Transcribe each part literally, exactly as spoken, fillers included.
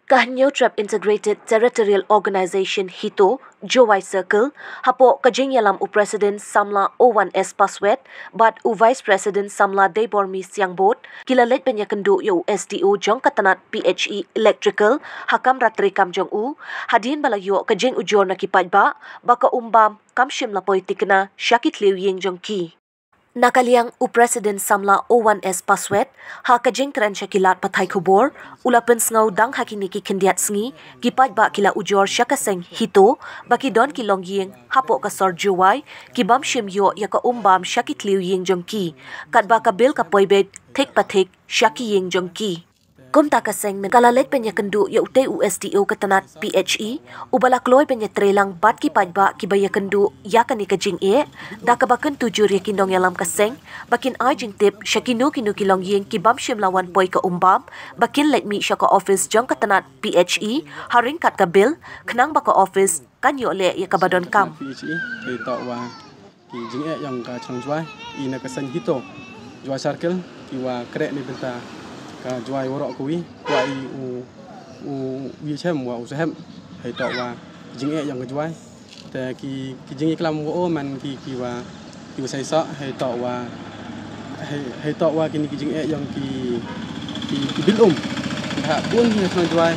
Ka Hynñiewtrep Integrated Territorial Organization HITO, Jowai Circle, hapoh ka jingïalam u President Samla Owan S Paswet bad u Vice President Samla Deibormi Siangbod, ki la leit ban ïakynduh ïa u S D O jong ka tnat P H E Electrical ha kamra treikam jong u, hadien ba la ïoh ka jingujor na ki paidbah ba ka um bam kam shym la poi thikna sha ki thliew ïing jong ki. Na ka liang u President Samla Owan S Paswet, ha ka jingkren sha ki lad pathai khubor, u la pynsngew dang ha kine ki khyndiat sngi, ki paidbah ki la ujor sha ka seng HITO ba ki don ki longïing hapoh ka sor Jowai, ki bym shym ïoh ïa ka um bam sha ki thliew ïing jong ki, katba ka bil ka poi beit thik pa thik sha ki ïing jong ki. Kumta ka seng mynta ka la leit ban ïakynduh ïa utei u S D O ka tnat P H E, uba la kloi ban ïatreilang bad ki paidbah kiba ïakynduh ïa kane ka jingeh, da kaba kyntu jur ïa ki nongïalam ka seng ba kin ai jingtip sha kino kino ki longïing ki bym shym la wan poi ka um bam, ba kin leit mih sha ka office jong ka tnat P H E ha ryngkat ka bil, khnang ba ka office kan ïoh leh ïa kaba donkam. P H E, hei toh wa ki jingeh ïong ka chnong Jowai, i na ka seng HITO, Jowai Circle, ki wa kreh ne bynta ka Jowai waroh kawi, wa i u, u, u Yachem wa u Sahem, hei toh wa ki jingeh ïong ka Jowai. Te ki, ki jingïaklam wa o man ki, ki wa, ki wa saisoh, hei toh wa, hei, hei toh wa kini ki jingeh ïong ki, ki, ki bil um. Ha bun hi na chnong Jowai,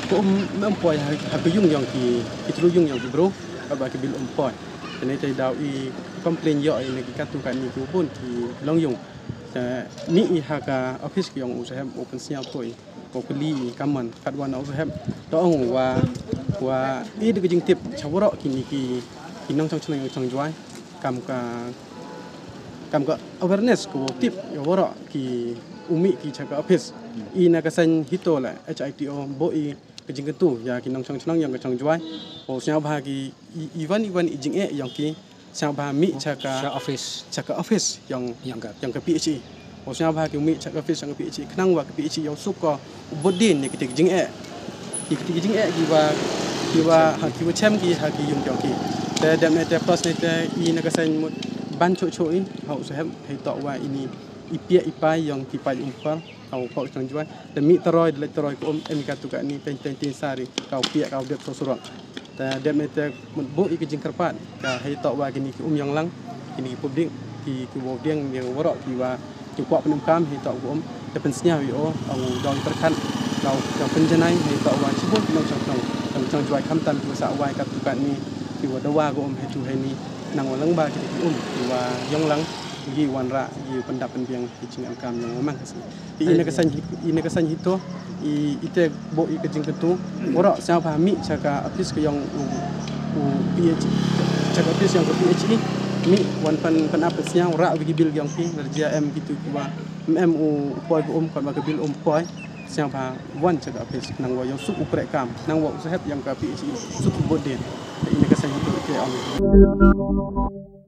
ka um, ym poi ha, ha ka ïung ïong ki, ki tru ïung ïong ki bru, kaba ki bil um poi. Te ne te daw i complain ïoh i na ki katu kani ki bun ki longïung. Te mih i ha ka office ki ong u Sahem u pynsngew to i. Ko kylli i kaman katwa na u Sahem. To ong wa, wa i da ka jingtip cha waroh kini ki, ki nongchong chnong chnong Jowai. Kam ka, kam ka awareness ko tip ïa waroh ki u mih ki cha ka office. I na ka seng HITO la H I T O bo i ka jingkyntu ïa ki nongchong chnong ïong ka chnong Jowai. Ko sngewbha ki i, i wan i wan i jingeh ïong ki sngewbha mih cha ka, cha office, cha ka office ïong, ïong ka, ïong ka P H E. Ko sngewbha ki mih cha ka office ïong ka P H E khnang wa ka P H E ïoh suk ko u bud dien ïa kiti ki jingeh. Ki kiti ki jingeh ki wa, ki wa ha ki wa chem ki ha ki ïung ïong ki. Te dep ne te plus ne te i na ka seng mut ban chuh chuh i ha u Sahem hei toh wa ini i piah i pai ïong ki paid um par. Ka u pok chnong Jowai. Te mih taroi, da leit taroi ka um, em ka tu ka ni, teng teng teng sari, ka u piah, ka u dep so surok. Te dep ne te mut bu i ka jingkyrpad, ka hei toh wa kini ki um ïong lang, kini ki public, ki, ki wow dieng, ïong waroh, ki wa, ki kwah pynemkam, hei toh ka um, te pynsngew ïa o, ka u daw i pyrkhat, ka u, ka u pynjanai, hei toh wa, shibun ki nongchong chnong, nongchong Jowai khamtam, ki wa sah wai ka tu ka ni, ki wa dawa ka um, hei tu hei ni, nang wa lang ba kini ki um, ki wa ïong lang, ki wanrah, ki pyndap pynbiang, ki jingdonkam ïong wa mang ka sngi. Te i na ka seng, i na ka seng HITO, i, i te bo i ka jingkyntu. Waroh sngewbha mih cha ka office ka ïong u, u P H, cha ka office ïong ka P H E. Mih wan pan, pan ap sngewbha rah wi ki bil ïong ki, la jia em kitu ki wa. Em em u, u poi ka um, kan wa ka bil um poi. Sngewbha wan cha ka office, nang wa ïong suk u kreh kam, nang wa u Sahem ïong ka P H E, suk u bud dien. Te i na ka seng HITO i te ong.